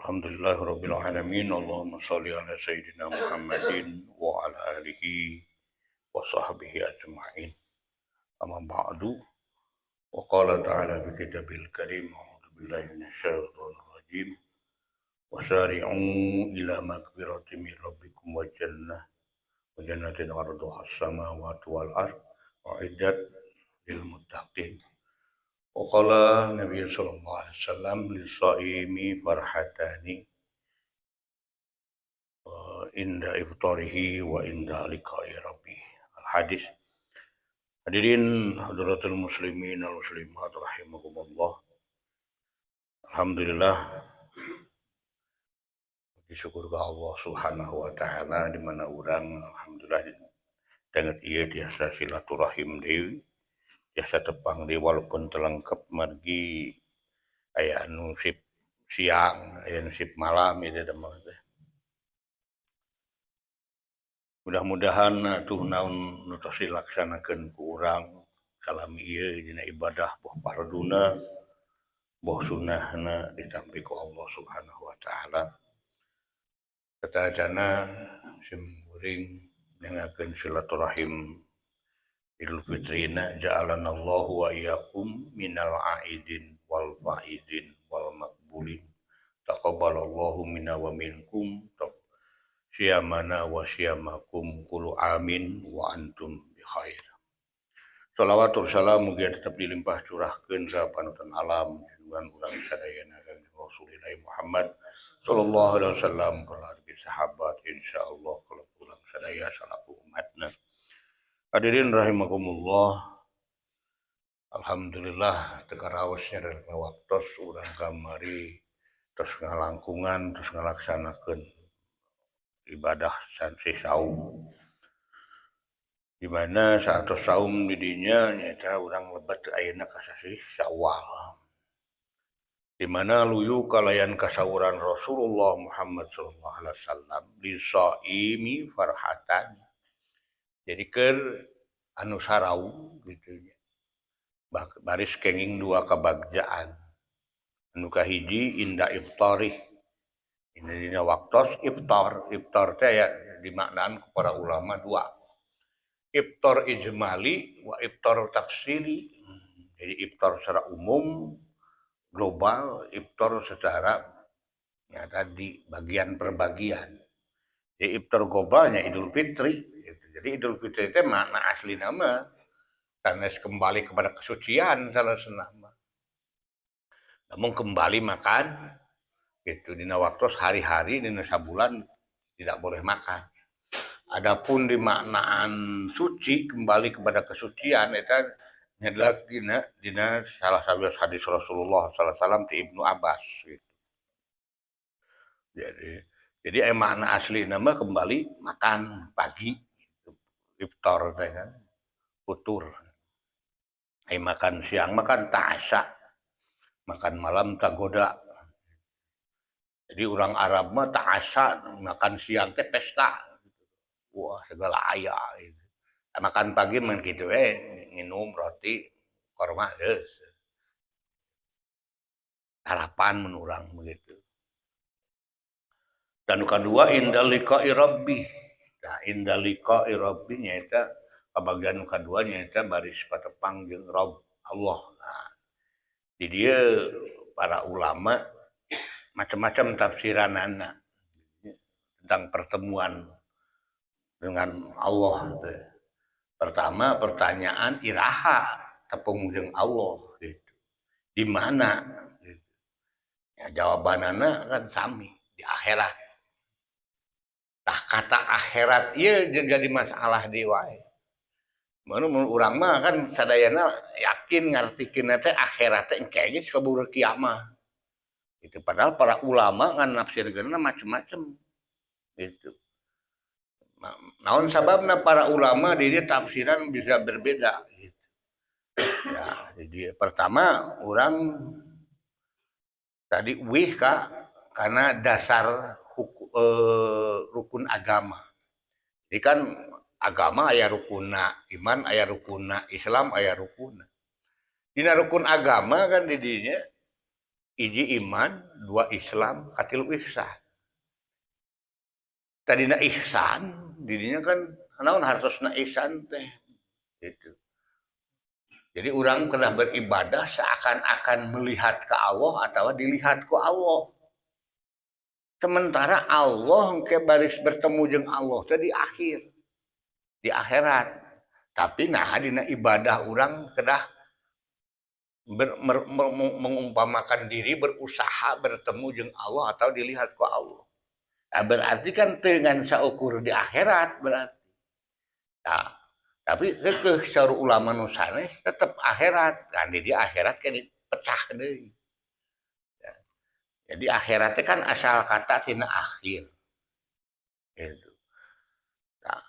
Alhamdulillahirabbil alamin. Allahumma shalli ala sayyidina Muhammadin wa ala alihi wa sahbihi ajma'in. Amma ba'du. Wa qala ta'ala fi kitabil karim, a'udzu billahi minasyaitonir rajim. Wasari'u ila magfiratin min rabbikum wa jannah wa jannatin 'arduha as-samawati wal ard uiddat lil muttaqin. Wa qala Nabi sallallahu alaihi wasallam lis-shaimi farhatani inda iftarihi wa inda liqa'i rabbih. Al-hadis. Hadirin hadratul muslimin wal muslimat rahimakumullah. Alhamdulillah, disyukur ke Allah Subhanahu wa taala di mana urang alhamdulillah danget ieu tiasa silaturahim deui, tiasa tepang deui walaupun teu lengkep margi aya anu sip siang, aya anu sip malam ieu teh mah teh. Mudah-mudahan atuh naon nu tos dilaksanakeun ku urang salami ieu dina ibadah boh farduna boh sunnahna ditampi ku Allah Subhanahu wa taala. Satacana sim kuring nengakeun silaturahim Idul Fitrina, ja'alanallahu wa iyyakum minal aidin wal faizin wal maqbulin. Taqabbalallahu minna wa minkum siyamana wa siyamakum qulu amin wa antum bi khair. Salawatul salam mugia tetap dilimpah curahkeun ka panutan alam junjungan urang sadayana Kanjeng Rasulillah Muhammad sallallahu alaihi wasallam, keluarga sahabat, insyaallah kalau pulang sadaya salaku umatna. Hadirin rahimakumullah. Alhamdulillah teu karaosnya dina waktos urang kamari tos ngalangkungan, tos ngalaksanakeun ibadah sasih saum. Di mana saat saum di dinya nyaeta urang lebet ayeuna ka sasih Syawal. Di mana luyu kalayan kasauran Rasulullah Muhammad sallallahu alaihi wasallam lisaimi farhatan. Jadi keur anu saraum gitu nya. Baris kenging dua kabagjaan. Anu kahiji inda iftarih. Ini dina waktos iftar. Iftar teh ya dimaknaan ku para ulama dua. Iftar ijmali wa iftar tafsili. Jadi iftar secara umum global, iftar secara ya tadi bagian per bagian. Jadi iftar globalnya Idul Fitri. Gitu. Jadi Idul Fitri itu makna asli nama karena kembali kepada kesucian salah senama. Namun kembali makan itu dina waktu hari-hari dina sabulan tidak boleh makan. Adapun di maknaan suci kembali kepada kesucian itu adalah dina salah satu hadis Rasulullah sallallahu alaihi wasallam di Ibnu Abbas gitu. Jadi makna asli nama kembali makan pagi gitu. Iftar teh kan futur. Makan siang makan ta'asya, makan malam tagoda. Jadi orang Arab mah ta'asya makan siang teh pesta. Wah, segala aya gitu. Makan pagi mah gitu minum roti korma geus. Harapan mun urang begitu. Dan kedua indal liqa'i rabbih. Nah, indal liqa'i rabbih nyaeta kabagian nu kadua nyaeta baris patepang jeung Rabb Allah. Nah, di dieu para ulama macam-macam tafsiranana tentang pertemuan dengan Allah teh. Pertama pertanyaan iraha tepung jeung Allah gitu. Di mana gitu. Ya jawabanana kan sami di akhirat. Tah kata akhirat ieu jadi masalah deui wae. Mun urang mah kan sadayana yakin ngartikeun teh akhirat teh engke geus kaburu kiamah. Itu padahal para ulama kan nafsirkeunna macem-macem gitu. Naon sababna para ulama di dieu tafsiran bisa berbeda gitu. Ya, jadi pertama orang tadi wih ka karena dasar rukun agama. Jadi kan agama aya rukunna, iman aya rukunna, Islam aya rukunna. Dina rukun agama kan di dinya Hiji iman, dua Islam, katilu ihsan. Tadina ihsan, didinya kan naon hartosna ihsan teh gitu. Jadi orang pernah beribadah seakan-akan melihat ke Allah atau dilihat ku Allah. Sementara Allah ke baris bertemu jeung Allah teh di akhir, di akhirat. Tapi nah dina ibadah orang kedah mengumpamakan diri berusaha bertemu jeung Allah atau dilihat ku Allah. Nah, berarti kan dengan saukur di akhirat berarti. Nah, tapi kekeh secara ulama nu sanes tetep akhirat. Kan di akhirat kan dipecah deui. Ya. Jadi akhiratnya kan asal kata tina akhir. Gitu. Nah,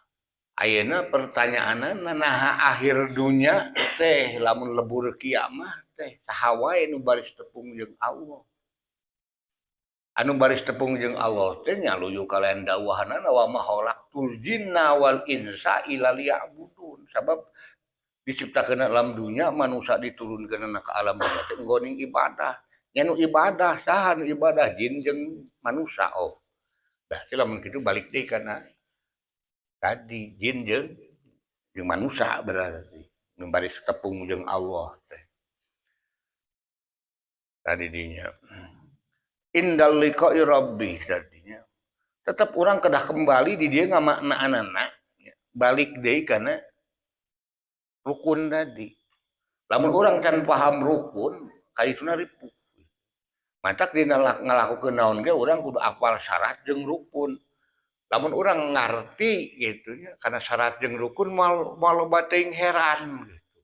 ayeuna pertanyaanna naha akhir dunya teh lamun lebur kiamah teh saha wae nu baris tepung jeung Allah. Anu baris tepung jeung Allah teh nya luyu kalian dawuhanana wa ma khalaqtul jinna wal insa illa liya'budun. Sabab diciptakeun alam dunya manusia diturunkeun ka alam dunya teh nggoning ibadah. Nya nu ibadah saha nu ibadah jin jeung manusia oh. Berarti lamun kitu balik deui kana tadi jin jeung manusia berarti nu baris tepung jeung Allah teh. Tadi dinya indal liqa'i rabbi tadinya. Tetap orang kedah kembali di dia ngamaknaanana balik deui kana rukun tadi. Lamun urang can paham rukun, kayituna ripuh. Matak dina ngalakukeun naon ge urang kudu apal syarat jeung rukun. Lamun urang ngarti gitu nya kana syarat jeung rukun moal loba teuing heran gitu.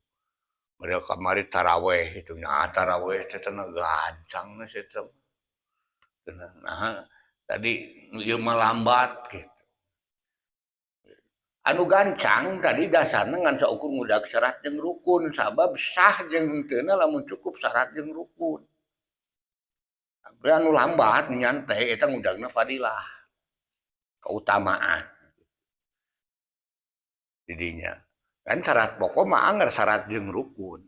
Mereka kamari taraweh gitu nya, taraweh teh gancang sia teh. Nah, tadi ieu mah lambat gitu. Anu gancang tadi dasarna ngan saukur ngudag syarat jeung rukun, sabab sah jeung henteuna lamun cukup syarat jeung rukun. Tapi anu lambat nyantai eta ngudagna fadilah. Keutamaan. Didinya. Kan syarat pokok mah anggar syarat jeung rukun.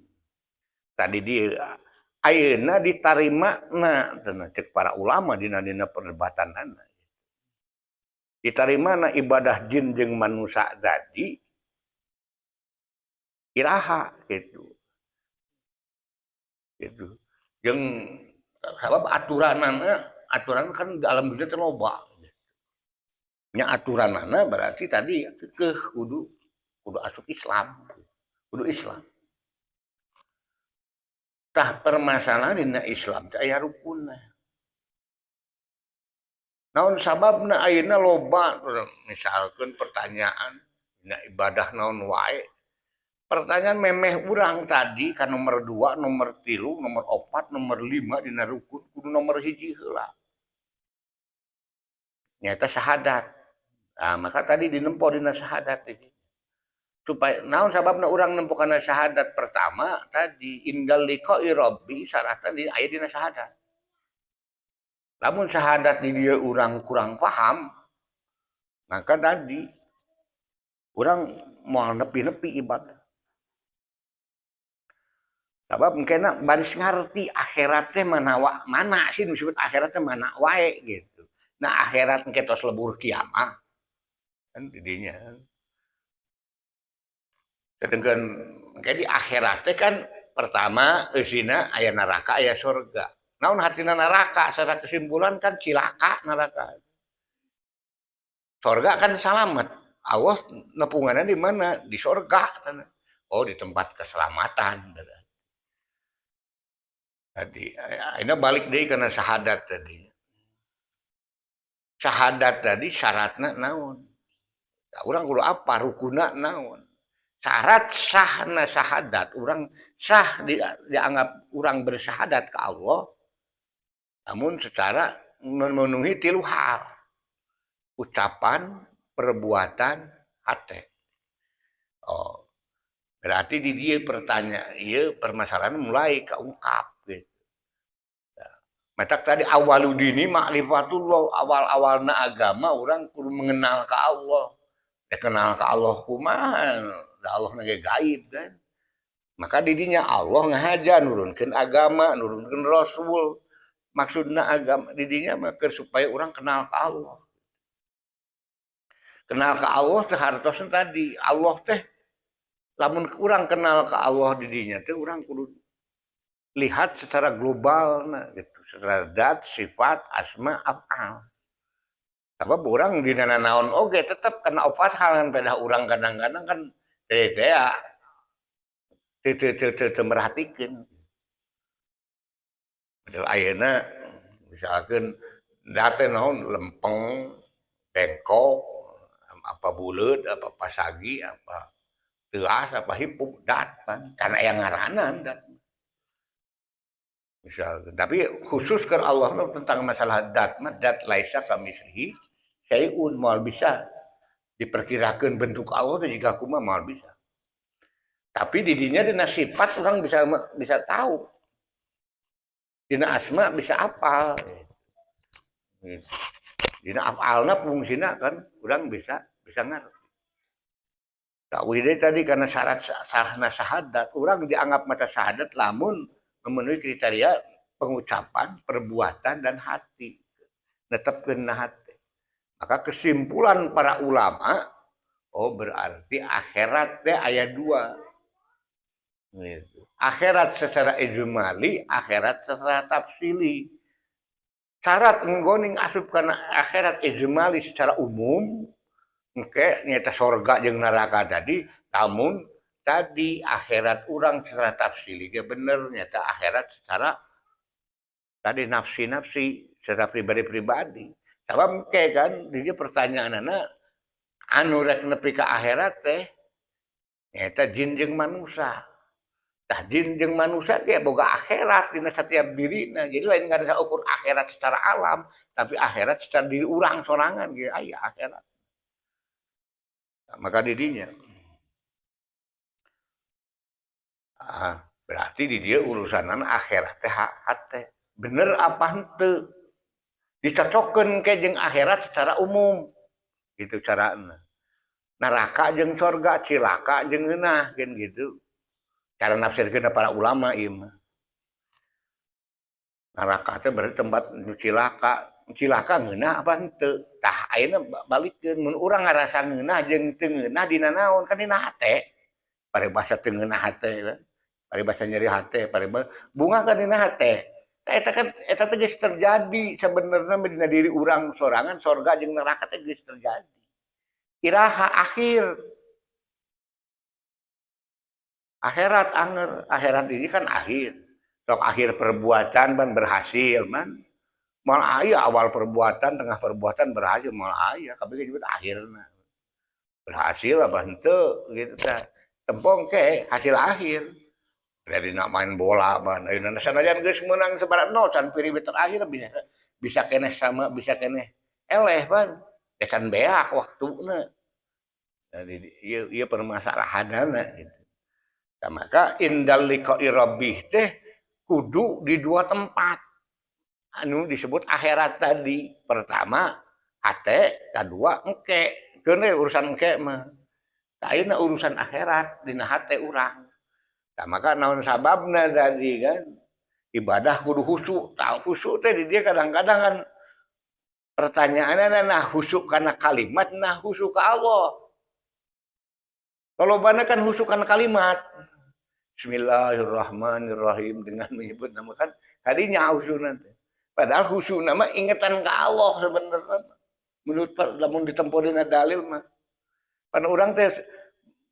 Tadi dia ayeuna ditarimana cek para ulama dina perdebatanana. Ditarimana ibadah jin jeung manusia tadi iraha gitu. Gitu. Jeung sabab aturanana, aturan kan dalam dunia teh loba. Nya aturanana berarti tadi kekeh kudu asup Islam, kudu Islam. Tah permasalahan dina Islam teh aya rukunna. Naon sababna ayeuna loba misalkeun pertanyaan dina ibadah naon wae. Pertanyaan memeh urang tadi ka nomor 2, nomor 3, nomor 4, nomor 5 dina rukun kudu nomor 1 heula. Nyaeta syahadat. Nah, maka tadi dinempo dina syahadat iki. Supaya naon sababna urang nempo kana syahadat pertama tadi indal liqa'i rabbi syaratna di aya dina syahadat. Lamun syahadat di dieu urang kurang paham, maka tadi urang moal nepi-nepi ibadah. Sabab engkena baris ngarti akhirat teh mana mana sih disebut akhirat teh mana wae gitu. Nah akhirat engke tos lebur kiamah kan didinya. Sedangkan engke di akhirat teh kan pertama eusina aya neraka aya surga. Naon hartina neraka secara kesimpulan kan cilaka neraka. Surga kan salamet. Allah nepunganna di mana? Di surga. Oh di tempat keselamatan. Tadi ini balik deui kana syahadat tadi. Syahadat tadi syaratna naon? Nah, urang kudu apa rukunna naon? Syarat sahna syahadat, urang sah dianggap urang bersyahadat ke Allah, namun secara memenuhi tilu hal. Ucapan, perbuatan, hati. Oh, berarti di dia pertanyaan, ieu permasalahan mulai keungkap gitu. Matak tadi awaludini ma'rifatullah, awal-awalna agama orang kudu mengenal ke Allah. Ya kenal ke Allah kumaha, da Allah na ge gaib kan. Maka didinya Allah ngahaja nurunkeun agama, nurunkeun rasul. Maksudna agama di dinya mah keur supaya urang kenal ka Allah. Kenal ka Allah teh hartosna tadi, Allah teh lamun urang kenal ka Allah di dinya teh urang kudu lihat secara global nah gitu, secara zat, sifat, asma, af'al. Sebab urang dina nanaon oge tetep kana opat hal ngan pedah urang kadang-kadang kan teh teu merhatikeun. Padahal ayeuna misalkeun dat teh naon lempeng, bengkok, apa buleud, apa pasagi, apa teuas, apa hipup, dat pan karena aya ngaranan dat. Misalkan, tapi khusus ke Allah tentang masalah dat mah dat laisa kamitslihi syai'un, moal bisa diperkirakan bentuk Allah teh jiga kumaha moal bisa. Tapi di dinya dina sifat orang bisa tahu. Dina asma bisa apal. Dina afalna fungsina kan urang bisa ngerti. Tauhid tadi karena syarat sahna syahadat, urang dianggap maca syahadat lamun memenuhi kriteria pengucapan, perbuatan, dan hati. Netepkeun na hati. Maka kesimpulan para ulama, oh berarti akhirat teh aya dua. Gitu. Akhirat secara ijmali, akhirat secara tafsili. Syarat nggoning asup kana akhirat ijmali secara umum, engke nyata sorga jeung neraka tadi, namun tadi akhirat urang secara tafsili ge bener nyata akhirat secara tadi nafsi-nafsi secara pribadi-pribadi. Sabab engke kan di dieu pertanyaanana anu rek nepi ka akhirat teh nyata jin jeung manusia. Tah jin jeung manusia ge boga akhirat dina setiap dirina. Jadi lain ngan ukur akhirat secara alam, tapi akhirat secara diri urang sorangan ge aya akhirat. Nah, maka didinya berarti di dia urusanan akhirat teh hate. Bener apa henteu? Dicocokkeun ke jeung akhirat secara umum. Gitu carana. Neraka jeung sorga, cilaka jeung ngeunah kan gitu. Cara nafsirkeun para ulama ieu mah. Neraka teh berarti tempat nu cilaka. Cilaka ngeunah apa henteu? Tah ayeuna balikeun mun urang ngarasa ngeunah jeung teu ngeunah dina naon? Kan dina hate. Paribasa teu ngeunah hate kan. Paribasa nyeri hate, paribasa bunga kan dina hate. Tah eta kan eta teh geus terjadi sabenerna mah dina diri urang sorangan sorga jeung neraka teh geus terjadi. Iraha akhir. Akhirat anger, akhirat ini kan akhir. Sok akhir perbuatan ban berhasil man. Moal aya awal perbuatan, tengah perbuatan berhasil moal aya, kabeh ge nyebut akhirna. Berhasil apa henteu gitu tah. Tempong ke hasil akhir. Dari nak main bola ban, ayeuna sanajan geus meunang sabaraha nol can piriwit terakhir bisa keneh sama bisa keneh eleh ban. Ya kan beak waktuna. Jadi ieu permasalahanana gitu. Nah, maka indal liqa'i rabbih teh kudu di dua tempat. Anu disebut akhirat tadi. Pertama hate, kadua engke. Keun urusan engke mah. Tah ayeuna urusan akhirat dina hate urang. Tah maka naon sababna tadi kan ibadah kudu khusyuk. Tah khusyuk teh di dieu kadang-kadang kan pertanyaanna nah khusyuk kana kalimat nah khusyuk ka Allah. Kalau kan khusyuk kana kalimat. Bismillahirrahmanirrahim dengan menyebut nama kan tadinya khusyuk nanti. Padahal khusyuk nama ingetan ke Allah sebenarnya. Menurut lamun ditempo dina dalil mah. Pan urang teh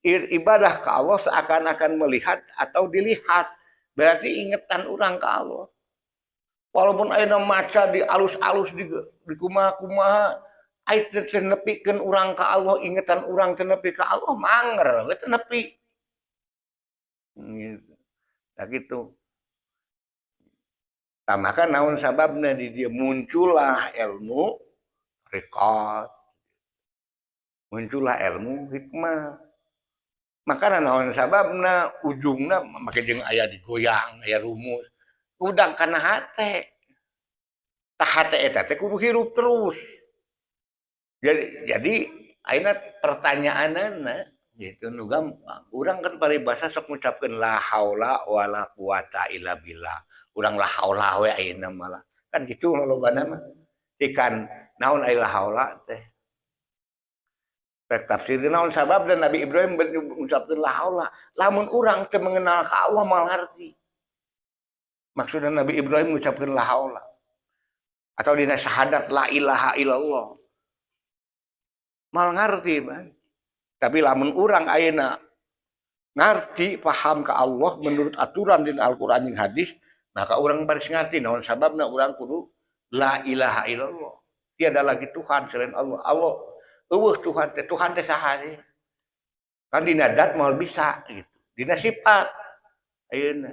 ibadah ke Allah seakan-akan melihat atau dilihat. Berarti ingetan urang ke Allah. Walaupun ayeuna maca di alus-alus di kumaha-kumaha ai teu nepikeun urang ka Allah, ingetan urang teu nepi ka Allah manger we teu nepi. Gitu. Nah gitu. Tah maka naon sababna di dieu muncullah ilmu tarekat. Muncullah ilmu hikmah. Maka naon sababna ujungna make jeung aya digoyang, aya rumus. Udah kana hate. Tah hate eta teh kudu hirup terus. Jadi ayeuna pertanyaanana gitu nu gampang. Urang kan paribasa sok ngucapkeun la haula wala quwata illa billah. Urang la haula we ayeuna mah lah. Kan gitu lolobana mah. Ikan naon ai la haula teh. Rek tafsir naon sabab dan Nabi Ibrahim mengucapkeun la haula. Lamun urang teu mengenal ka Allah moal ngarti. Maksudna Nabi Ibrahim mengucapkeun la haula. Atau dina syahadat la ilaha illallah. Moal ngarti, Bang. Tapi lamun urang ayeuna ngarti paham ka Allah menurut aturan dina Al-Qur'an jeung hadis, maka urang baris ngarti naon sababna urang kudu la ilaha illallah. Tiada lagi Tuhan selain Allah. Allah eueuh Tuhan teh, Tuhan teh saha sih? Kan dina dat moal bisa gitu. Dina sifat ayeuna.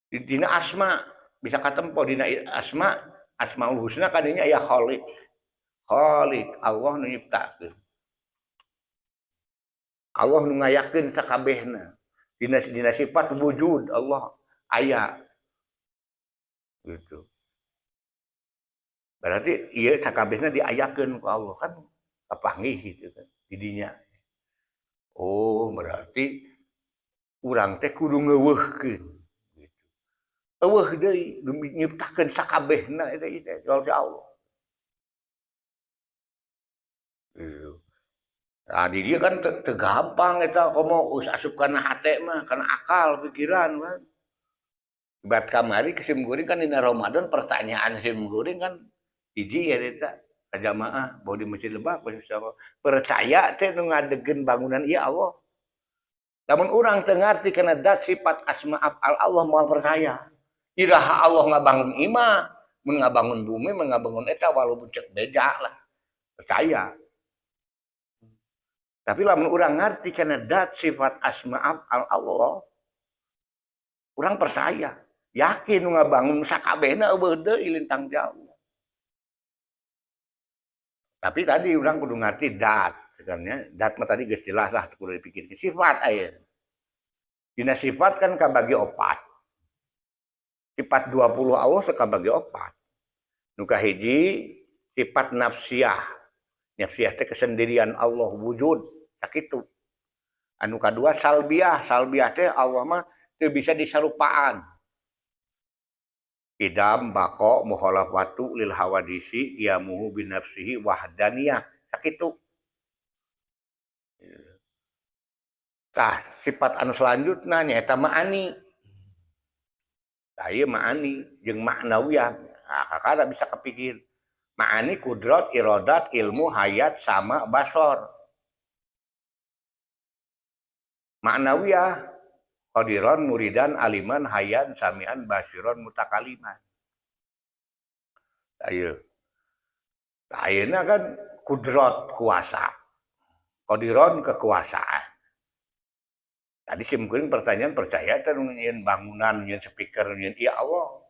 Dina asma bisa katempo dina asma, asmaul husna kadinya aya Khaliq. Khaliq Allah nu nyiptakeun. Allah nu ngayakeun sakabehna. Dina sifat wujud Allah aya. Gitu. Berarti ieu sakabehna diayakeun ku Allah kan kapanggih gitu kan di dinya. Oh, berarti urang teh kudu ngeuweuhkeun gitu. Euweuh deui nu nyiptakeun sakabehna eta ieu teh si Allah. Gitu. Nah, di dia kan teu gampang eta komo geus asup kana hate mah, kana akal pikiran mah. Ibarat kamari ke sim kuring kan dina Ramadan pertanyaan sim kuring kan hiji ya eta ka jamaah bahwa di Masjid Lebak percaya teh nu ngadegkeun bangunan ieu Allah. Lamun urang teu ngarti kana dat sifat asma afal Allah moal percaya. Iraha Allah ngabangun imah, mun ngabangun bumi, mun ngabangun eta walaupun cek beja lah. Percaya. Tapi lamun urang ngarti kana dat sifat asma afal Allah, urang percaya, yakin nu ngabangun sakabehna euweuh deui lintang jauh. Tapi tadi urang kudu ngarti dat, sebenarnya dat mah tadi geus jelas lah kudu dipikirkeun sifat aya. Dina sifat kan kabagi opat. Sifat 20 Allah kabagi opat. Nu kahiji sifat nafsiyah. Nafsiyah teh kesendirian Allah wujud sakitu. Anu kadua salbiyah, salbiyah teh Allah mah teu bisa disarupaan. Idam bako mukhalafatu lil hawadisi qiyamuhu binafsihi wahdaniyah sakitu. Tah sifat anu selanjutna nyaeta ma'ani. Tah ieu ma'ani jeung maknawiyah. Nah, kakara bisa kepikir. Ma'ani kudrat, iradat, ilmu, hayat, sama basor. Maknawiyah qadiran, muridan, aliman, hayyan, samian, basiron, mutakaliman. Ayo. Ayeuna kan kudrat kuasa. Qadiron kekuasaan. Tadi sim kuring pertanyaan percaya teh nu nyieun bangunan, nyieun speaker, nyieun ya Allah.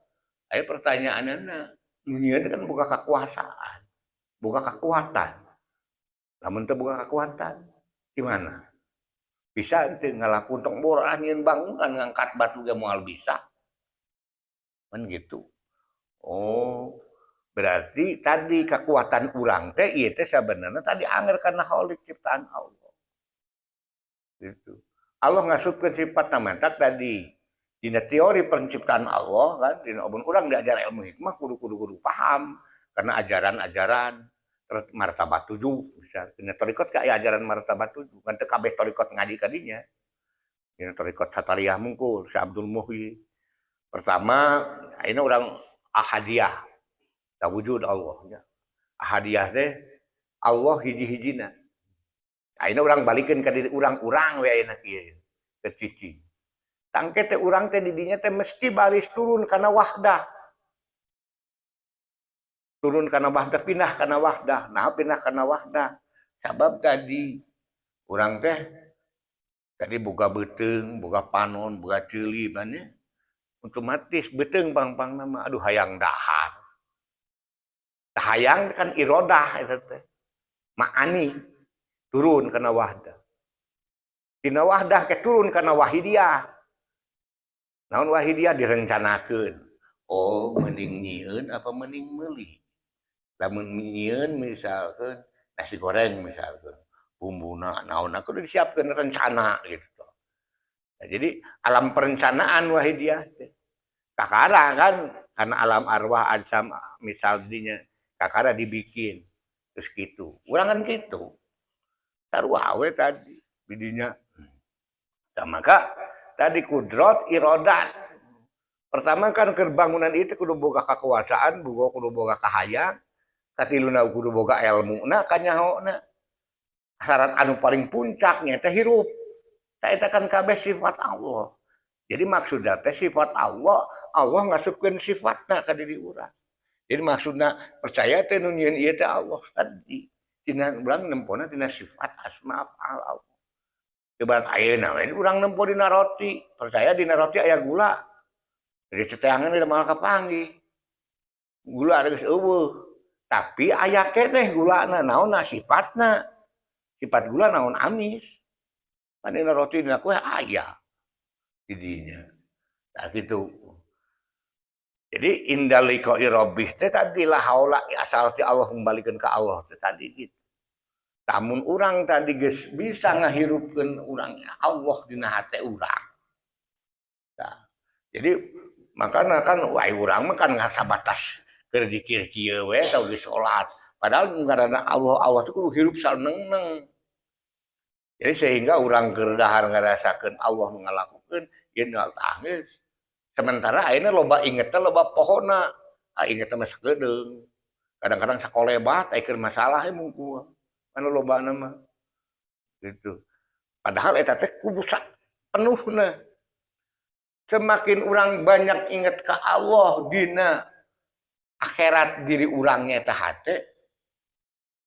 Ayo pertanyaanna nu nyieun kan boga kekuasaan, boga kekuatan. Lamun teu boga kekuatan gimana? Bisa teu ngalakuan tong borah nyieun bangunan ngangkat batu ge moal bisa. Kan gitu. Oh, berarti tadi kekuatan urang teh ieu teh sabenerna tadi anger kana khalik ciptaan Allah. Gitu. Allah ngasupkeun sifat namentak tadi dina teori penciptaan Allah kan dina obon urang diajar ilmu hikmah kudu paham karena ajaran-ajaran martabat 7 misal dina thariqat ka aya ajaran martabat 7 kan teu kabeh thariqat ngaji kadinya. Dina thariqat Satariyah mungkul si Abdul Muhyi. Pertama ayeuna urang ahadiyah tawujud Allah nya. Ahadiyah teh Allah hiji-hijina. Ayeuna urang balikeun ka diri urang-urang we ayeuna kieu ke cicing. Tangke teh urang teh di dinya teh mesti baris turun kana wahdah. Turun kana wahdah, pindah kana wahdah. Nah, pindah kana wahdah. Sabab tadi urang teh tadi boga beuteung, boga panon, boga ceuli bannya. Otomatis beuteung pang-pangna mah aduh hayang dahar. Hayang kan irodah eta teh. Ma'ani turun kana wahdah. Dina wahdah ke turun kana wahidiyah. Naon wahidiyah direncanakeun. Oh, mending nyieun apa mending meuli? Lamun nyieun misalkeun nasi goreng misalkeun, bumbuna naon kudu disiapkeun rencana gitu. Nah, jadi alam perencanaan wahidiyah teh. Kakara kan Karena alam arwah ajsam misal dinya kakara dibikin terus gitu. Urang kan gitu. Sarua we tadi didinya. Nah, maka tadi kudrot irodat. Pertama kan kerbangunan itu kudu boga kekuasaan, kudu boga kahayang, katiluna kudu boga elmuna kanyahona. Syarat anu paling puncaknya teh hirup. Tah eta kan kabeh sifat Allah. Jadi maksudna teh sifat Allah, Allah ngasupkeun sifatna ka diri urang. Jadi maksudna percaya teh nu nyieun ieu teh Allah tadi. Tina urang nempona tina sifat asma af'al Allah. Ibarat ayeuna we urang nempo dina roti, percaya dina roti aya gula. Jadi ceteangan da moal kapanggih. Gula geus euweuh. Tapi aya keneh gulana, naonna sifatna. Sifat gula naon amis. Kan dina roti dina kue aya. Didinya. Nah gitu. Jadi inda liqa'i rabbih teh tadi la haula asal ti Allah kembalikan ke Allah teh tadi gitu. Lamun urang tadi geus bisa ngahirupkeun urang Allah dina hate urang. Nah, jadi makana kan wah urang mah kan sabatas keur dikir kieu we tau geus salat. Padahal ngaranna Allah Allah teh kudu hirup saneng-neng. Jadi sehingga urang keur dahar ngarasakeun Allah nu ngalakukeun ieu tah geus. Sementara ayeuna loba ingetna loba pohona. Ah ingetna mah sakedeung. Kadang-kadang sakolebat aya keur masalah mungkul. Anu lobana mah. Gitu. Padahal eta teh kudu sapenuhna. Semakin urang banyak inget ke Allah dina akhirat diri urangnya eta hate,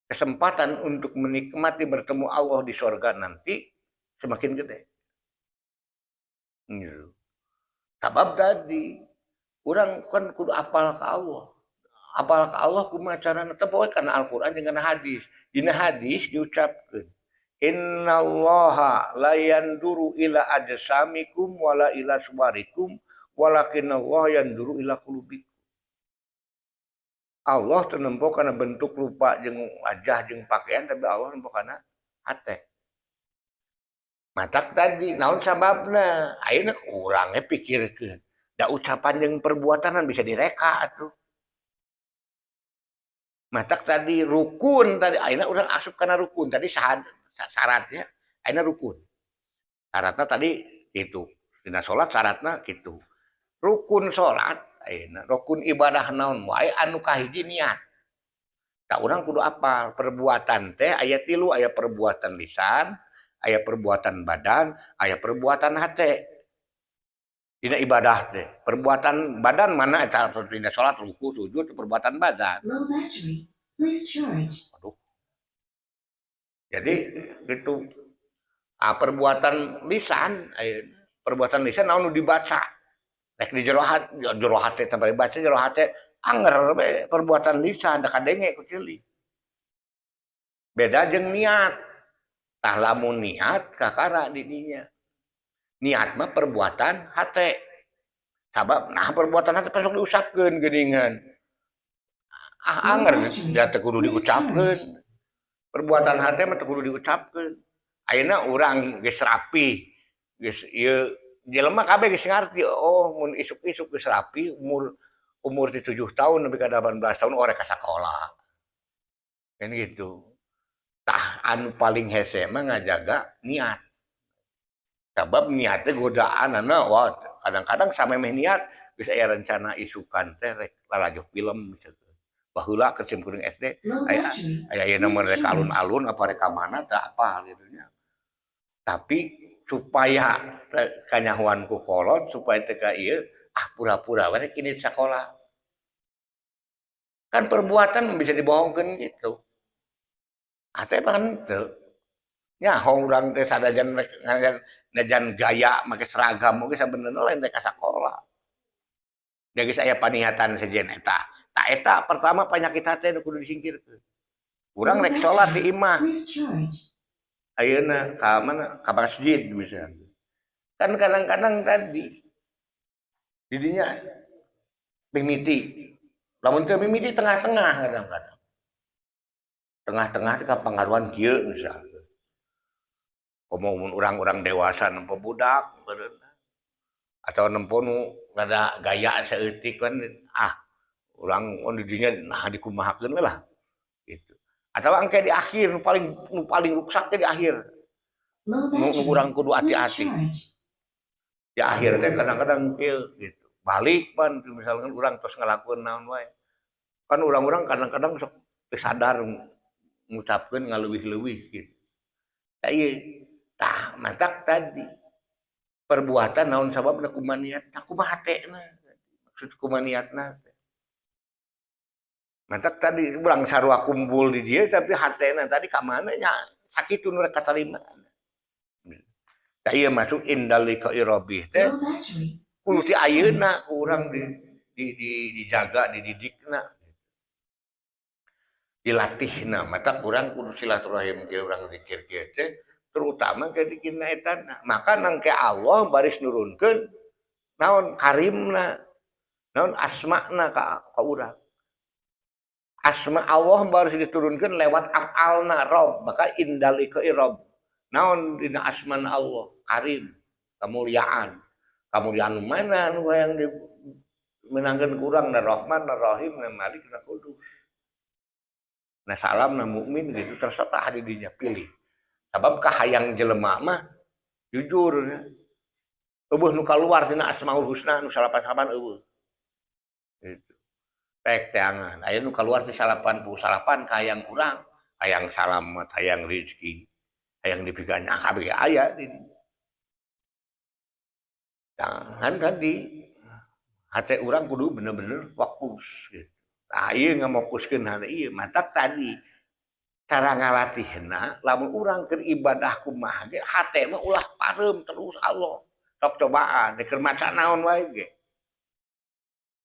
kesempatan untuk menikmati bertemu Allah di sorga nanti semakin gede. Gitu. Sabab tadi urang kan kudu apal ke Allah. Apal ke Allah kumaha carana? Teh poe kana Al-Qur'an jeung kana hadis. Dina hadis diucapkeun, "Innallaha la yanduru ila ajsamikum wala ila suwarikum walakinallaha yanduru ila qulubikum." Allah teu nempo kana bentuk rupa jeung wajah jeung pakaian, tapi Allah nempo kana hate. Matak tadi naon sababna? Ayeuna urang ge pikirkeun. Da ucapan jeung perbuatan bisa direka atuh. Matak tadi rukun tadi ayeuna urang asup kana rukun tadi syaratnya ayeuna rukun. Syaratna tadi gitu. Dina salat syaratna kitu. Rukun salat ayeuna, rukun ibadah naon wae anu kahiji niat. Tah urang kudu apal perbuatan teh aya tilu, aya perbuatan lisan, aya perbuatan badan, aya perbuatan hate. Dina ibadah teh, perbuatan badan mana eta dina salat ruku sujud perbuatan badan. Low battery. Please charge. Aduh. Jadi gitu. Ah, perbuatan lisan, ayeuna perbuatan lisan naon nu dibaca. Rek di jero hate, jero hate tanpa dibaca jero hate anger we perbuatan lisan da kadenge ku ceuli. Beda jeung niat. Tah lamun niat kakara di dinya. Niat mah perbuatan hate. Sabab nah perbuatan hate sok diusapkeun geuningan. Ah anger da teu kudu diucapkeun. Perbuatan hate mah teu kudu diucapkeun. Ayeuna urang geus rapi, geus ieu jelema kabeh geus ngarti, oh mun isuk-isuk geus rapi umur umur ti 7 tahun nepi ka 18 tahun oh rek ka sakola. Kan gitu. Tah anu paling hese mah ngajaga niat. Sabab niat teh godaanana wah kadang-kadang samemeh niat geus aya rencana isukan teh rek lalajo film misalkan. Baheula keur simkuring SD aya aya ayeuna mah rek alun-alun apa rek ka mana teu apal kitu nya. Tapi supaya kanyahoan ku kolot supaya teu ka ieu ah pura-pura we rek indit sakola. Kan perbuatan bisa dibohongkeun gitu. Hate mah henteu. Nyaho urang teh sanajan rek najan gaya make seragam oge sabenerna lain rek ka sakola. Da geus aya paniatan sejen eta. Tah eta pertama penyakit hate nu kudu disingkirkeun. Urang rek salat di imah. Ayeuna ka mana? Ka masjid misalnya. Kan kadang-kadang tadi didinya mimiti. Lamun teu mimiti tengah-tengah kadang-kadang. Tengah-tengah teh kapangaruhan kieu misalnya. Komo mun urang-urang dewasa nempo budak meureun atau nempo nu Rada gaya saeutik kan, ah urang di dinya nah dikumahakeun lah gitu. Atawa engke di akhir nu paling ruksak teh di akhir. Nu urang kudu hati-hati. Di akhir teh kadang-kadang kieu gitu. Balik pan misalkan urang tos ngalakukeun naon wae. Kan urang-urang kadang-kadang sok teu sadar ngucapkeun ngaleuwih-leuwih gitu. Tah ieu, tah matak tadi perbuatan naon sababna, kumaha niatna, kumaha hatena. Maksud kumaha niatna teh. Matak tadi urang sarua kumpul di dieu, tapi hatena tadi ka mana nya, sakitu nu rek katarima. Tah, ieu masuk indal liqa'i rabbih teh kudu ti ayeuna ku urang di dijaga, dididikna. Dilatihna, matak urang kudu silaturahim kieu, urang zikir kieu teh terutama ke dikina eta. Maka nangke Allah baris nurunkeun naon karimna, naon asma'na ka urang. Asma Allah baru diturunkan lewat af'alna Rob, maka indal liqa'i Rob. Naon dina asman Allah? Karim, kemuliaan. Kemuliaan mana nu yang dimenangkeun kurang? Na Rahman, na Rahim, na Malik, na Kudus. Na salam, na mukmin gitu, terserah di dinya pilih. Sabab kahayang jelema mah jujur ya. Euweuh nu kaluar tina Asmaul Husna nu salapan-salapan, euweuh. Gitu. Pek teangan. Aya nu kaluar ti 99 kahayang urang, hayang salamet, hayang rezeki, hayang dipikanya kabeh aya di dinya. Jangan tadi hate urang kudu bener-bener fokus gitu. Nah, ieu ngamokuskeun hate ieu, matak tadi cara ngalatihna lamun urang keur ibadah kumaha ge hate mah ulah pareum terus Allah. Sok cobaan keur maca naon wae ge.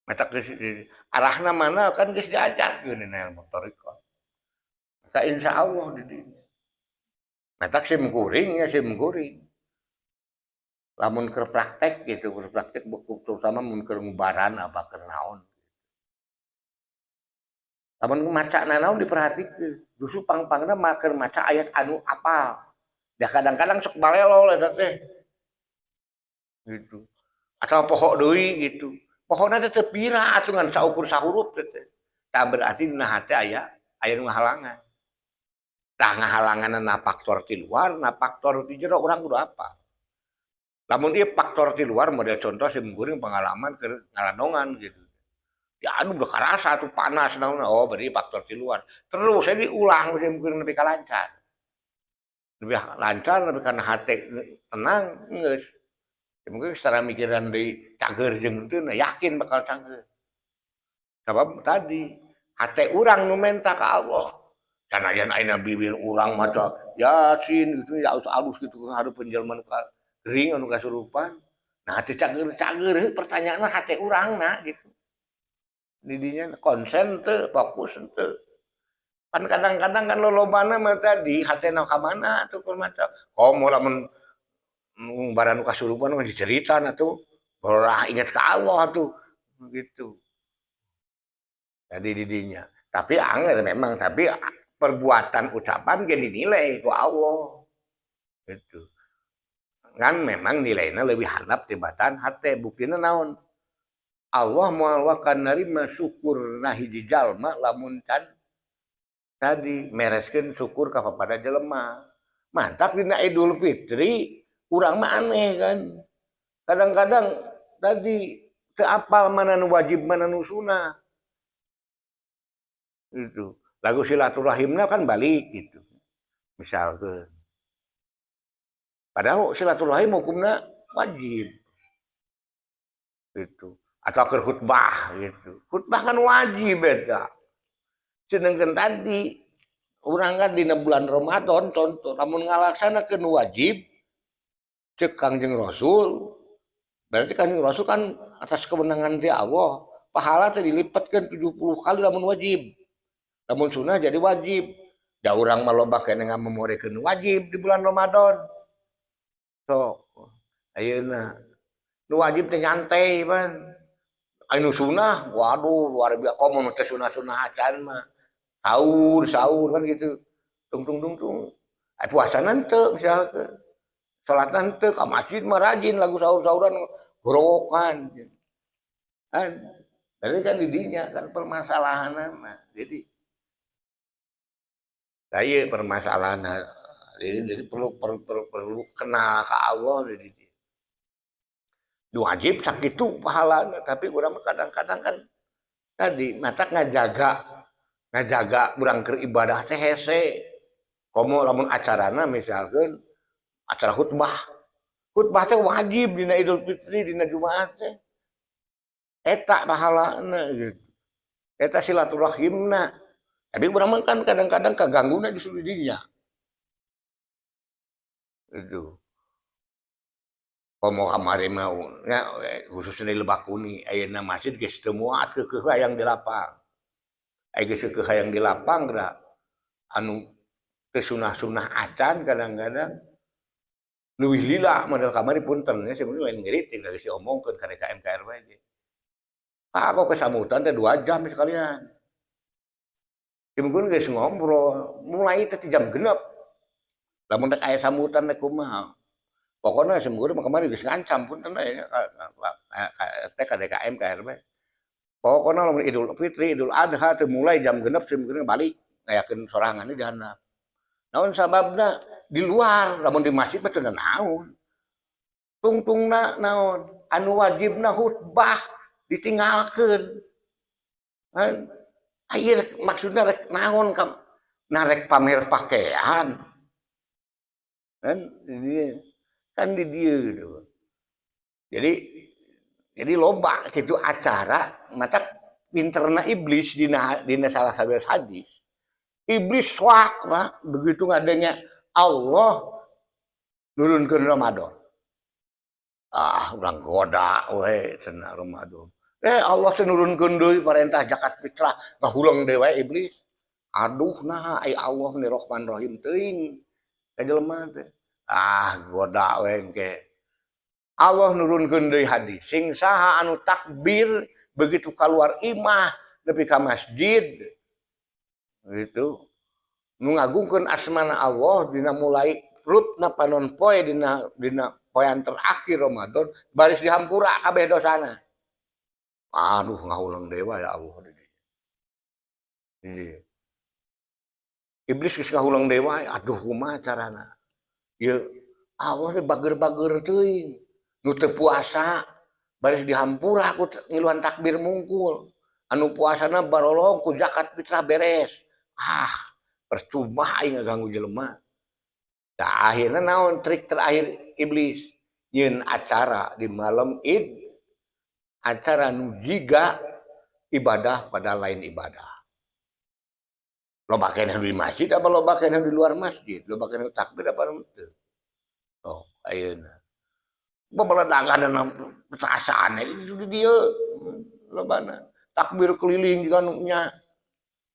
Matak geus arahna mana kan geus diajarkeun dina ilmu thariqah. Maka insya Allah di dinya. Matak sim kuring ya sim kuring. Lamun keur praktek gitu, keur praktek terutama mun keur ngubaran apa keur naon. Lamun maca nanaon diperhatikeun, justru pang-pangna mah keur maca ayat anu apal. Da kadang-kadang sok balelo eta teh. Gitu. Atau poho deui gitu. Pohona teh teu pira atuh, ngan saukur sahurup teh. Tah, berarti dina hate aya aya nu ngahalangan. Tah, ngahalanganna faktor ti luar, na faktor ti jero urang kudu apal. Lamun ieu faktor ti luar, model contoh sim kuring pengalaman keur ngalandongan gitu. Ya aduh, udah karasa tuh panas naon, oh berarti faktor di luar. Terus saya diulang sim kuring nepi ka lancar. Lebih lancar, lebih karena hati tenang, geus. Ya, mungkin secara mikiran di cager jeung teu yakin bakal cager. Sebab tadi hati urang nu menta ka Allah. Sanajan ayeuna bibir urang maca Yasin gitu ya alus-alus gitu ka hareupeun jelema nu gering anu kasurupan. Nah, teu cager-cager, pertanyaanna hate urangna gitu. Di dinya konsen teu, fokus teu. Kan kadang-kadang kan lolobana mah tadi hatena ka mana atuh keur maca. Komo lamun ngumbaran nu kasurupan mah diceritan atuh. Ulah inget ka Allah tuh gitu. Jadi di dinya. Tapi anger memang, tapi perbuatan ucapan ge dinilai ku Allah. Gitu. Kan memang nilainya lebih handap tibatan hate, buktina naon? Allah moal waka narima syukur na hiji jalma lamun can tadi mereskeun syukur ka papada jelema. Mantak dina Idul Fitri urang mah aneh kan. Kadang-kadang tadi teu apal mana nu wajib, mana nu sunah. Gitu. Lagu silaturahimna kan balik gitu. Misalkan. Padahal silaturahim hukumna wajib. Gitu. Atau ke khutbah gitu. Khutbah kan wajib eta. Sedangkan tadi urang kan dina bulan Ramadan contoh lamun ngalaksanakeun wajib, cek Kangjeng Rasul, berarti Kangjeng Rasul kan atas kewenangan ti Allah, pahala teh dilipatkeun 70 kali lamun wajib. Lamun sunnah jadi wajib. Da urang mah loba keneh ngamemorekeun wajib di bulan Ramadan. Sok ayeuna nu wajib teh nyantai pan. Anu sunnah, waduh, luar biasa, komo teh sunah-sunah acan mah. Sahur, sahur kan gitu. Tung tung tung tung. Ai puasa henteu misalkan. Salat henteu, ka masjid mah rajin lagu sahur-sahuran gorowokan. Kan, tapi kan didinya kan permasalahan. Jadi saya permasalahan jadi perlu perlu perlu, perlu kenal ke Allah. Jadi wajib sakitu pahalana, tapi urang kadang-kadang kan tadi mata ngajaga ngajaga urang keur ibadah teh hese. Komo lamun acarana misalkan acara khutbah. Khutbah teh wajib dina Idul Fitri, dina Jumat teh. Eta pahalana gitu. Eta silaturahimna. Tapi urang mah kan kadang-kadang kagangguna justru di dinya. Itu. Komo kamari mah nya, khususnya di Lebakuni ayeuna masjid geus teu muat, keukeuh hayang di lapang. Aya geus keukeuh hayang di lapang geura anu teu sunah-sunah acan kadang-kadang leuwih lila model kamari. Punten nya, sebenarnya lain ngiritik, da geus diomongkeun ka DKM KRW ge. Ah, kok kesambutan teh 2 jam sekalian. Mungkin geus ngobrol, mulai teh jam 6. Lamun rek aya sambutan rek kumaha. Pokoknya semua mah kemarin geus ngancam, punten we nya teh ka DKM KRW. Pokoknya lamun Idul Fitri, Idul Adha teh mulai jam 6 sim balik ngayakeun sorangan di handap. Naon sababna? Di luar, lamun di masjid mah teu naon. Tungtungna naon? Anu wajibna khutbah ditinggalkeun. Kan aya maksudna rek naon kam narek pamer pakaian. Kan ini kan di dieu gitu. Jadi loba gitu acara mata pinterna iblis dina dina salah satu hadis. Iblis swak, Pak, begitu ngadenge Allah nurunkeun Ramadan. Ah, urang goda we cenah Ramadan. Eh, Allah teh nurunkeun deui perintah zakat fitrah, ngahuleng deui wae iblis. Aduh, nah ai Allah ni Rahman Rahim teuing ka jelema teh. Ah, goda we engke. Allah nurunkeun deui hadis, sing saha anu takbir begitu keluar imah nepi ka masjid gitu, nu ngagungkeun asmana Allah dina mulai rutna panon poe dina dina poean terakhir Ramadan, baris dihampura kabeh dosana. Aduh, ngahuleng dewa ya Allah. Jadi iblis geus ngahuleng dewa, aduh, kumaha carana? Ieu Allah teh bager-bager teuing. Nu teu puasa baris dihampura ku ngiluan takbir mungkul. Anu puasana barolong ku zakat fitrah beres. Ah, percuma aing ngaganggu jelema. Nah, akhirnya naon trik terakhir iblis? Nyeun acara di malam Id, acara nu jiga ibadah pada lain ibadah. Loba keneh di masjid apa loba keneh di luar masjid? Loba keneh takbir apa henteu? Oh, ayeuna. Babeledagan dan petasan itu di dieu lobana. Takbir keliling juga nya.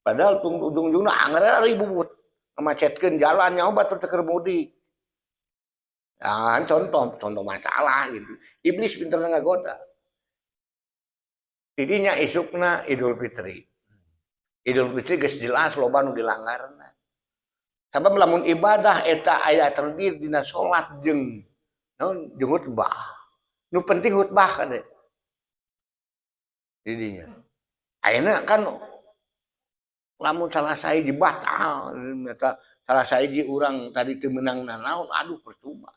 Padahal ujung-ujungna anger ribut. Ngamacetkeun jalan nyaho batur teu keur mudik. Nah, contoh contoh masalah gitu. Iblis pinter ngagoda. Didinya isukna Idul Fitri. Idul Fitri geus jelas loba nu dilanggarna. Sabab lamun ibadah eta aya terdiri dina salat jeung naon, jeung khutbah. Nu penting khutbah kade. Didinya. Ayeuna kan lamun salah sahiji batal eta, salah sahiji urang tadi teu meunang nanaon, aduh, percuma.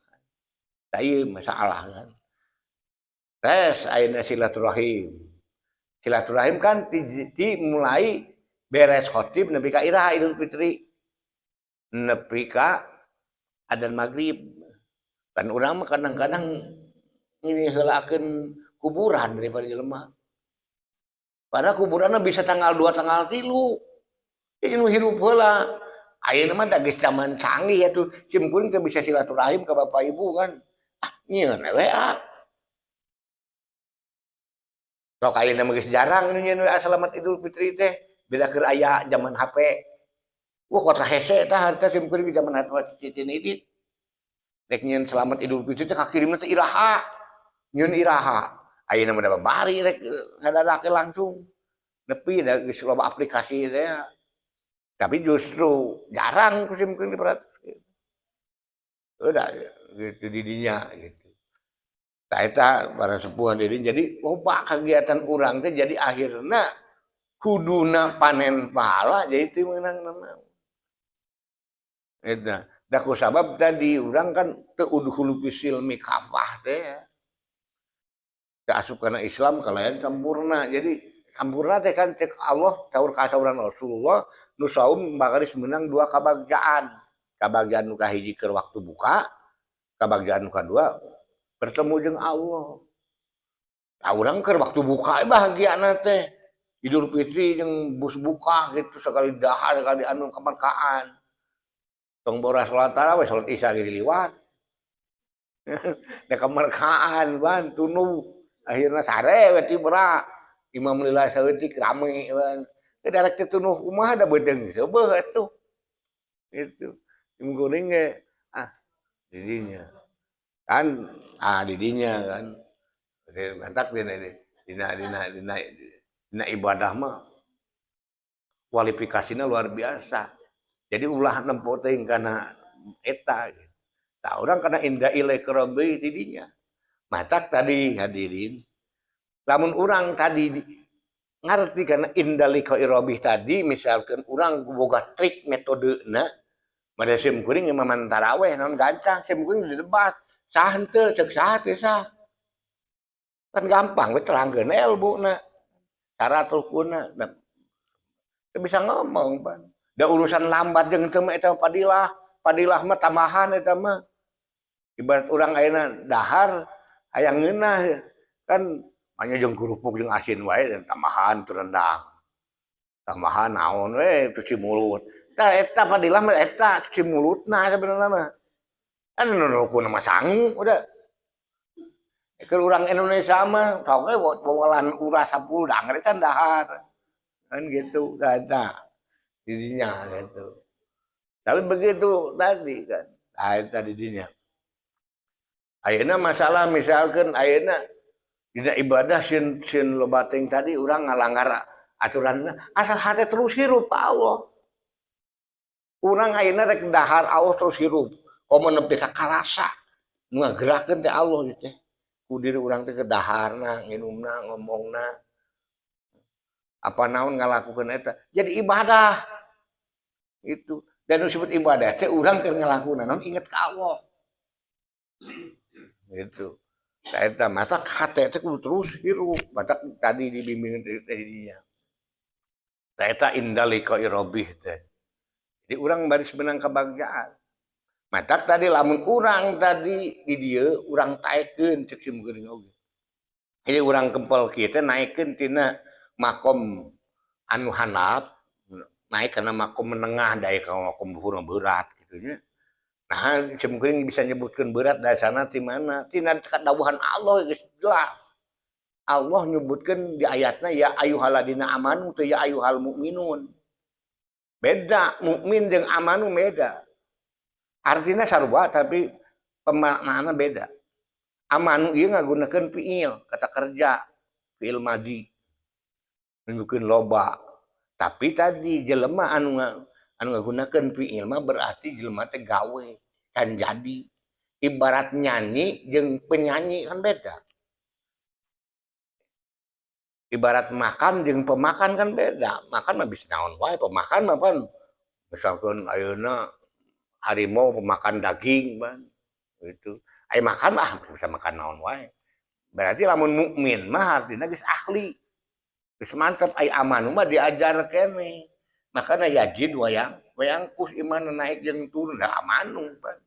Tah, ieu masalah kan. Tes ayeuna silaturahim. Silaturahim kan ti mulai beres khotib nepi ka iraha Idul Fitri? Nepi ka adzan maghrib. Kan urang mah kadang-kadang ini heulakeun kuburan daripada jelema. Padahal kuburanna bisa tanggal 2, tanggal 3. Jadi nu hirup heula. Ayeuna mah da geus zaman canggih atuh. Sim kuring teu bisa silaturahim ka bapak ibu kan. Ah, nyieun we WA. Sok ayeuna mah geus jarang nu nyieun WA selamat Idul Fitri teh. Beda keur aya zaman HP. Wah, kota hese tah harita sim kuring zaman HP cicing. Rek nyieun selamat Idul Fitri teh kakirimna teh iraha. Nyieun iraha. Ayeuna mah da babari rek ngadadake langsung. Nepi da geus loba aplikasi teh. Tapi justru jarang ku sim kuring diperhatikan. Udah gitu didinya gitu. Tah, eta para sepuh hadirin, jadi loba kegiatan urang teh, jadi akhirna kuduna panen pahala jadi teu meunang nanaon. Eta da kusabab tadi urang kan teu udkhulu fissilmi kafah teh ya. Teu asup kana Islam kalayan sampurna. Jadi sampurna teh kan cek Allah, saur kasauran Rasulullah, nu saum bakaris meunang dua kabagjaan. Kabagjaan nu kahiji keur waktu buka, kabagjaan nu kadua bertemu jeung Allah. Nah, urang keur waktu buka bahagiana teh. Idul Fitri jeung bus buka gitu, sekali dahar sekali anu kemerkaan. Tong bora salat tarawih, salat Isya ge diliwat. Da kemerkaan ban tunduh. Akhirna sare we tibra. Imam lila saeutik rame ban. Teu darek teh tunduh kumaha, da beuteung seubeuh atuh. Gitu. Sim kuring ge ah didinya. Kan ah didinya kan. Matak dina dina dina dina dina ibadah mah kualifikasinya luar biasa. Jadi ulah nempo teuing kana eta gitu. Tah, urang kana inda ilaika rabbi didinya. Matak tadi hadirin, lamun urang tadi ngarti karena inda liqa'i rabbih tadi, misalkan urang boga trik metodena pada sim kuring imaman taraweh naon gancang, sim kuring didebat sah henteu, cek sah teh sah, kan gampang we terangkeun ilmuna, syarat rukunna, teu bisa ngomong pan. Da urusan lambat jeung teu mah eta fadilah, fadilah mah tambahan. Eta mah ibarat urang ayeuna dahar hayang ngeunah kan, hanya jeung kerupuk jeung asin wae, dan tambahan teu rendang, tambahan naon we, cuci mulut. Tah, eta fadilah mah, eta cuci mulutna sebenarnya mah kan nu rukun mah sangu. Udah keur urang Indonesia mah sok we bawalan uras 10 dangre can dahar kan gitu. Nah, didinya gitu, tapi begitu tadi kan. Nah, eta didinya ayeuna masalah, misalkan ayeuna dina ibadah sieun sieun loba teuing tadi urang ngalanggar aturan, asal hate terus hirup ka Allah. Urang ayeuna rek dahar, Allah terus hirup, komo nepi ka karasa nu ngagerakeun teh Allah gitu teh ku diri urang teh ke daharna, nginumna, ngomongna, apa naon ngalakukeun eta jadi ibadah itu. Dan disebut ibadah teh urang keur ngalakukeun naon inget ka Allah gitu. Nah, eta matak hate teh kudu terus hirup, matak tadi dibimbing teh dinya. Nah, eta inda liqa'i rabbih teh. Jadi urang baris menang kebahagiaan. Matak tadi lamun urang tadi di dieu urang taekeun cek sim kuring oge. Jadi urang kempel kieu teh naikeun tina makom anu handap naik kana makom menengah, da ka makom luhur berat gitu nya. Nah, sim kuring bisa nyebutkeun berat dari sana ti mana? Tina kadawuhan Allah geus jelas. Allah nyebutkeun di ayatna ya ayyuhalladzina amanu teu ya ayyuhal mukminun. Beda mukmin jeung amanu beda. Artinya sarua tapi pemaknaanna beda. Amanu ieu ngagunakeun fiil, kata kerja, fiil madhi. Nunjukkeun loba. Tapi tadi jelema anu ngagunakeun fiil mah berarti jelema teh gawe, can jadi. Ibarat nyanyi jeung penyanyi kan beda. Ibarat makan jeung pemakan kan beda. Makan mah bisa naon wae, pemakan mah kan misalkan ayeuna harimau pemakan daging ban gitu. Ai makan mah bisa makan naon wae. Berarti lamun mukmin mah artinya geus ahli. Geus mantep, ai amanu mah diajar keneh. Makana yazid wa yanqus, iman naik jeung turun da amanu pan.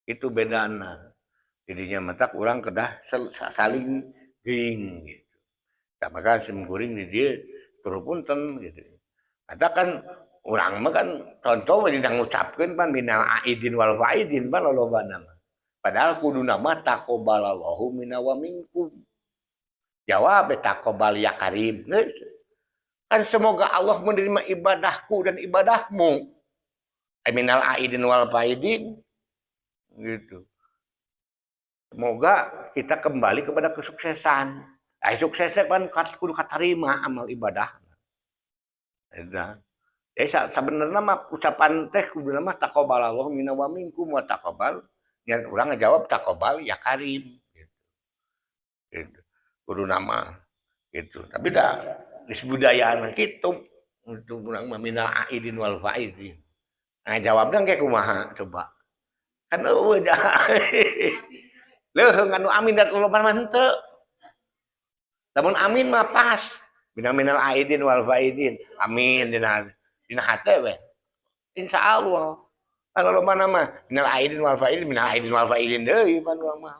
Itu bedana. Jadinya matak urang kedah saling geuing gitu. Tah, maka sim kuring di dieu tur punten gitu. Matak kan urang mah kan contoh dina ngucapkeun pan minal aidin wal faidin pan lolobana mah. Padahal kuduna mah taqabbalallahu minna wa minkum. Jawab taqabbal ya karim. Geus. Kan semoga Allah menerima ibadahku dan ibadahmu. Minal aidin wal faidin gitu. Semoga kita kembali kepada kesuksesan. Nah, suksesnya kan kudu katarima amal ibadah. Nah, sebenarnya mah ucapan teh kudu mah taqabbalallahu minna wa minkum wa taqabbal. Ya urang ngejawab taqabbal ya karim gitu. Gitu. Kudu nama gitu. Tapi dah geus budayana kitu. Untuk urang mah minal aidin wal faizin. Nah, jawabna kayak kumaha coba. Kan eueuh dah. Leuheung anu amin da loba mah henteu. Lamun amin mah pas. Minal aidin wal faizin. Amin dina dina hate we. Insya Allah. Kalau loba nama minal aidin wal faizin, minal aidin wal faizin deui pan urang mah.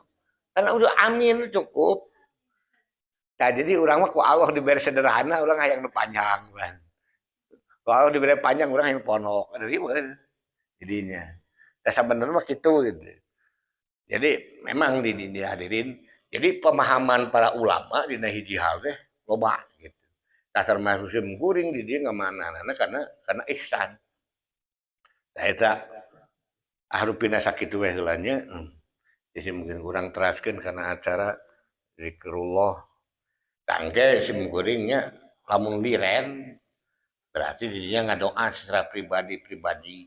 Kan udah amin cukup. Nah, jadi urang mah ku Allah diberi sederhana, urang hayang nu panjang kan. Ku Allah diberi panjang, urang hayang pondok. Ribet jadinya. Nah, sebenarnya mah gitu gitu. Jadi memang di hadirin, jadi pemahaman para ulama dina hiji hal teh loba gitu. Tah, termasuk sim kuring di dieu ngamanana karena ihsan. Nah, eta ahrupina sakitu we heula nya. Jadi mungkin kurang teraskeun karena acara zikrullah. Tangke sim kuringnya lamun liren berarti dirinya ngadoa secara pribadi-pribadi.